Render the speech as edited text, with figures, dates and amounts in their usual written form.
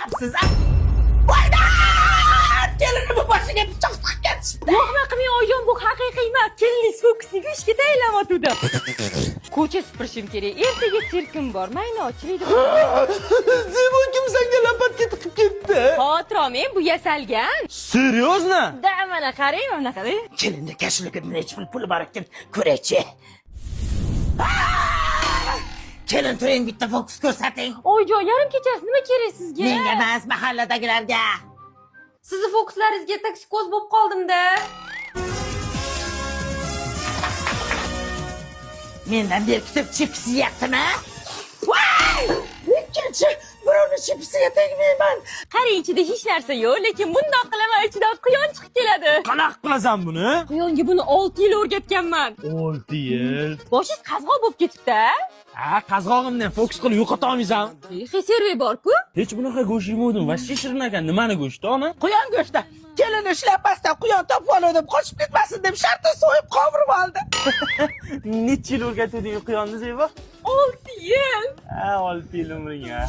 qilyapsiz, a? Voydan! Kelinimni boshiga pichoq tiqib ketishibdi. Vohma qilmang, oyijon, bu haqiqiy emas. Keliningiz fokusniku ishga tayinlamayotgandi. Ko'cha supurishim kerak. Ertaga sirkim bor. Mayli, ochiladi. Zebo, kim senga лопатка tiqib ketdi? Xavotir olmang, bu yasalgan. Серьезно? Да, mana qarang, mana bunaqa. Kelinni кошелёк ida necha pul puli bor ekan, ko'raychi. Kelin, turing, bitta fokus ko'rsating. Oyijon, yarim kechasi nima kerak sizga? Menga emas, mahalladagilarga. Sizni fokuslaringizga toksikoz bo'lib qoldim-da. Mendan berkitib chips yeyaptimi? Voy! Ikkinchi birovni chipsiga tegmayman. Qarang, ichida hech narsa yo'q, lekin bundoq qilaman, ichidan quyon chiqib keladi. Qanaqa qilasan buni? Quyonga buni 6 yil o'rgatganman. 6 yil. Boshingiz qazg'oq bo'lib ketibdi. Ha, qazg'og'imdan fokus qilib yo'qota olmaysan. Xeserve bor-ku. Hech bunaqa go'sht yemovdim. Вообще shirin ekan. Nimani go'shti, ona? Quyon go'shti. Kelini shlyapasidan quyon topib oldim, qochib ketmasin deb shartta so'yib qovurib oldi. Necha yil o'rgatding quyonni, Zebo? 6 yil. Ha, 6 yil umring, ha.